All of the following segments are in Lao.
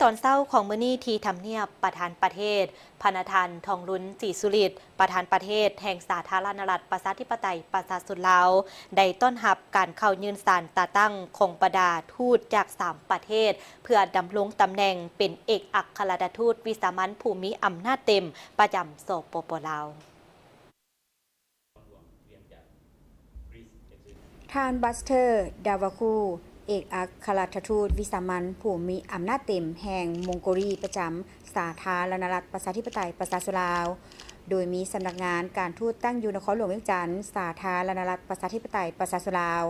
ຕອນເຊົ້າຂອງມື້ນີ້ ທີ່ທຳນຽບປະທານປະເທດ, ພະນະທ່ານ ທອງລຸນ ສີສຸລິດ ປະທານປະເທດແຫ່ງສາທາລະນະລັດ ປະຊາທິປະໄຕ ປະຊາຊົນລາວ ໄດ້ຕ້ອນຮັບການເຂົ້າຍື່ນສານຕາຕັ້ງຂອງບັນດາທູດຈາກສາມປະເທດ ເພື່ອດຳລົງຕຳແໜ່ງເປັນເອກອັກຄະລັດຖະທູດວິສາມັນຜູ້ມີອຳນາດເຕັມປະຈຳ ສປປ ລາວ. ທ່ານ ບັດເທີ ດາວາຄູ ເອກອັກຄະລັດຖະທູດວິສາມັນຜູ້ມີອຳນາດເຕັມແຫ່ງມົງໂກລີປະຈຳສາທາລະນະລັດ ປະຊາທິປະໄຕ ປະຊາຊົນລາວ ໂດຍມີສຳນັກງານການທູດຕັ້ງຢູ່ນະຄອນຫຼວງວຽງຈັນ ສາທາລະນະລັດ ປະຊາທິປະໄຕ ປະຊາຊົນລາວ.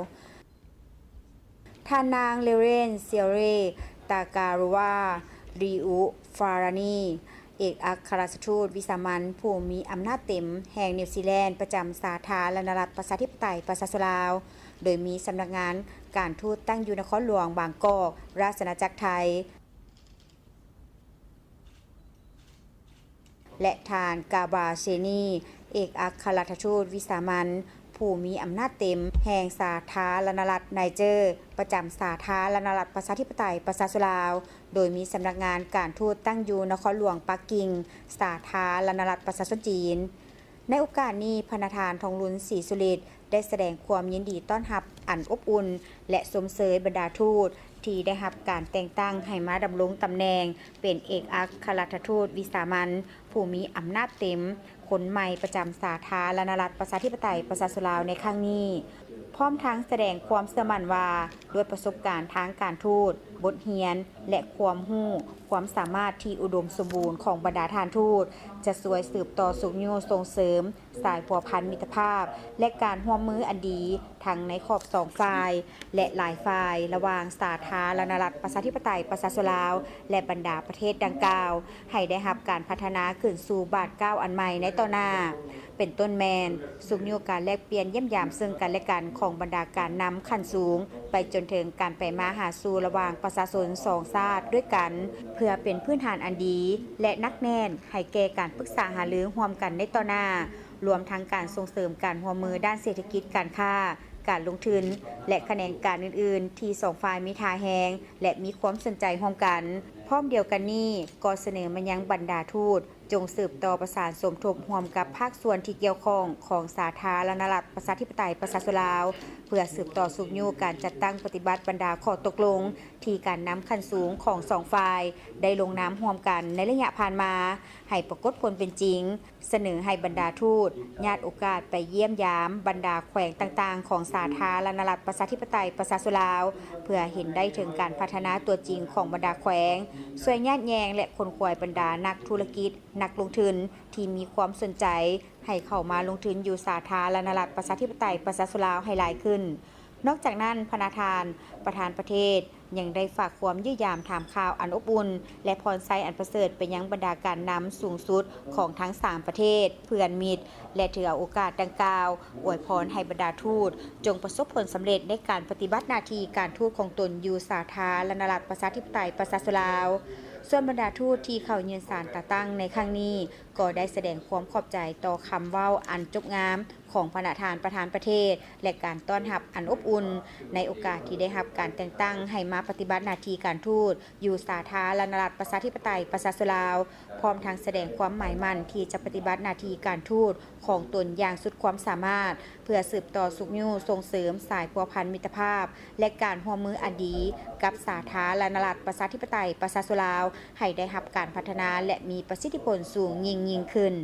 ທ່ານນາງ ເລເຣນ ເຊເຣ ຕາກາໂຣວາ ຣີອຸ ຟາຣານີ ເອກອັກຄະລັດຖະທູດວິສາມັນຜູ້ມີອຳນາດເຕັມແຫ່ງນິວຊີແລນ ປະຈຳສາທາລະນະລັດ ປະຊາທິປະໄຕ ປະຊາຊົນລາວ ໂດຍມີສຳນັກງານການທູດຕັ້ງຢູ່ນະຄອນຫຼວງບາງກອກ ລາຊະອານາຈັກໄທ ແລະ ທ່ານ ກາບາເຊນີ ເອກອັກຄະລັດຖະທູດວິສາມັນຜູ້ມີອຳນາດເຕັມແຫ່ງສາທາລະນະລັດໄນເຈີ ປະຈຳສາທາລະນະລັດ ປະຊາທິປະໄຕ ປະຊາຊົນລາວ ໂດຍມີສຳນັກງານການທູດຕັ້ງຢູ່ນະຄອນຫຼວງປັກກິ່ງ ສາທາລະນະລັດ ປະຊາຊົນຈີນ. ໃນໂອກາດນີ້, ພະນະທ່ານ ທອງລຸນ ສີສຸລິດ ໄດ້ສະແດງຄວາມຍິນດີຕ້ອນຮັບອັນອົບອຸ່ນ ແລະ ຊົມເຊີຍບັນດາທູດທີ່ໄດ້ຮັບການແຕ່ງຕັ້ງໃຫ້ມາດຳລົງຕຳແໜ່ງເປັນເອກອັກຄະລັດຖະທູດວິສາມັນຜູ້ມີອຳນາດເຕັມຄົນໃໝ່ປະຈຳສາທາລະນະລັດ ປະຊາທິປະໄຕ ປະຊາຊົນລາວໃນຄັ້ງນີ້, ພ້ອມທັງສະແດງຄວາມເຊື່ອໝັ້ນວ່າ ດ້ວຍປະສົບການທາງການທູດ, ບົດຮຽນ ແລະ ຄວາມຮູ້ຄວາມສາມາດທີ່ອຸດົມສົມບູນຂອງບັນດາທ່ານທູດ ຈະຊ່ວຍສືບຕໍ່ຊຸກຍູ້ສົ່ງເສີມ ສາຍພົວພັນມິດຕະພາບ ແລະ ການຮ່ວມມືອັນດີ ທັງໃນຂອບສອງຝ່າຍ ແລະ ຫຼາຍຝ່າຍ ລະຫວ່າງສາທາລະນະລັດ ປະຊາທິປະໄຕ ປະຊາຊົນລາວ ແລະ ບັນດາປະເທດດັ່ງກ່າວ ໃຫ້ໄດ້ຮັບການພັດທະນາຂຶ້ນສູ່ບາດກ້າວອັນໃໝ່ໃນຕໍ່ໜ້າ, ເປັນຕົ້ນແມ່ນ ຊຸກຍູ້ການແລກປ່ຽນຢ້ຽມຢາມເຊິ່ງກັນແລະກັນຂອງບັນດາການນຳຂັ້ນສູງ ໄປຈົນເຖິງການໄປມາຫາສູ່ລະຫວ່າງປະຊາຊົນສອງຊາດດ້ວຍກັນ ເພື່ອເປັນພື້ນຖານອັນດີ ແລະ ໜັກແໜ້ນໃຫ້ແກ່ການປຶກສາຫາລືຮ່ວມກັນໃນຕໍ່ໜ້າ. ລວມທັງການສົ່ງເສີມການຮ່ວມມືດ້ານເສດຖະກິດ, ການຄ້າ, ການລົງທຶນ ແລະ ຂະແໜງການອື່ນໆ ທີ່ສອງຝ່າຍມີທ່າແຮງ ແລະ ມີຄວາມສົນໃຈຮ່ວມກັນ. ພ້ອມດຽວກັນນີ້ ກໍສະເໜີມາຍັງບັນດາທູດ ຈົ່ງສືບຕໍ່ປະສານສົມທົບຮ່ວມກັບພາກສ່ວນທີ່ກ່ຽວຂ້ອງຂອງສາທາລະນະລັດ ປະຊາທິປະໄຕ ປະຊາຊົນລາວ ເພື່ອສືບຕໍ່ຊຸກຍູ້ການຈັດຕັ້ງປະຕິບັດບັນດາຂໍ້ຕົກລົງ ທີ່ການນຳຂັ້ນສູງຂອງສອງຝ່າຍໄດ້ລົງນາມຮ່ວມກັນໃນໄລຍະຜ່ານມາ ໃຫ້ປາກົດຜົນເປັນຈິງ. ສະເໜີໃຫ້ບັນດາທູດຍາດໂອກາດໄປຢ້ຽມຢາມບັນດາແຂວງຕ່າງໆຂອງສາທາລະນະລັດ ປະຊາທິປະໄຕ ປະຊາຊົນລາວ ເພື່ອເຫັນໄດ້ເຖິງການພັດທະນາຕົວຈິງຂອງບັນດາແຂວງ, ຊ່ວຍຍາດແຍ່ງ ແລະ ຂົນຂວາຍບັນດານັກທຸລະກິດ, ນັກລົງທຶນທີ່ມີຄວາມສົນໃຈ ໃຫ້ເຂົ້າມາລົງທຶນຢູ່ສາທາລະນະລັດ ປະຊາທິປະໄຕ ປະຊາຊົນລາວໃຫ້ຫຼາຍຂຶ້ນ. ນອກຈາກນັ້ນ, ພະນະທ່ານປະທານປະເທດ ຍັງໄດ້ຝາກຄວາມຢ້ຽມຢາມຖາມຂ່າວອັນອົບອຸ່ນ ແລະ ພອນໄຊອັນປະເສີດໄປຍັງບັນດາການນຳສູງສຸດຂອງທັງສາມປະເທດເພື່ອນມິດ ແລະ ຖືເອົາໂອກາດດັ່ງກ່າວອວຍພອນໃຫ້ບັນດາທູດ ຈົ່ງປະສົບຜົນສຳເລັດໃນການປະຕິບັດໜ້າທີ່ການທູດຂອງຕົນຢູ່ສາທາລະນະລັດ ປະຊາທິປະໄຕ ປະຊາຊົນລາວ. ສ່ວນບັນດາທູດທີ່ເຂົ້າຍື່ນສານຕາຕັ້ງໃນຄັ້ງນີ້ ກໍໄດ້ສະແດງຄວາມຂອບໃຈຕໍ່ຄຳເວົ້າອັນຈົບງາມ ຂອງພະນະທ່ານປະທານປະເທດ ແລະ ການຕ້ອນຮັບອັນອົບອຸ່ນ ໃນໂອກາດທີ່ໄດ້ຮັບການແຕ່ງຕັ້ງໃຫ້ມາປະຕິບັດໜ້າທີ່ການທູດຢູ່ສາທາລະນະລັດ ປະຊາທິປະໄຕ ປະຊາຊົນລາວ, ພ້ອມທັງສະແດງຄວາມໝາຍໝັ້ນທີ່ຈະປະຕິບັດໜ້າທີ່ການທູດຂອງຕົນຢ່າງສຸດຄວາມສາມາດ ເພື່ອສືບຕໍ່ຊຸກຍູ້ສົ່ງເສີມສາຍພົວພັນມິດຕະພາບ ແລະ ການຮ່ວມມືອັນດີກັບສາທາລະນະລັດ ປະຊາທິປະໄຕ ປະຊາຊົນລາວ ໃຫ້ໄດ້ຮັບການພັດທະນາ ແລະ ມີປະສິດທິຜົນສູງຍິ່ງໆຂຶ້ນ.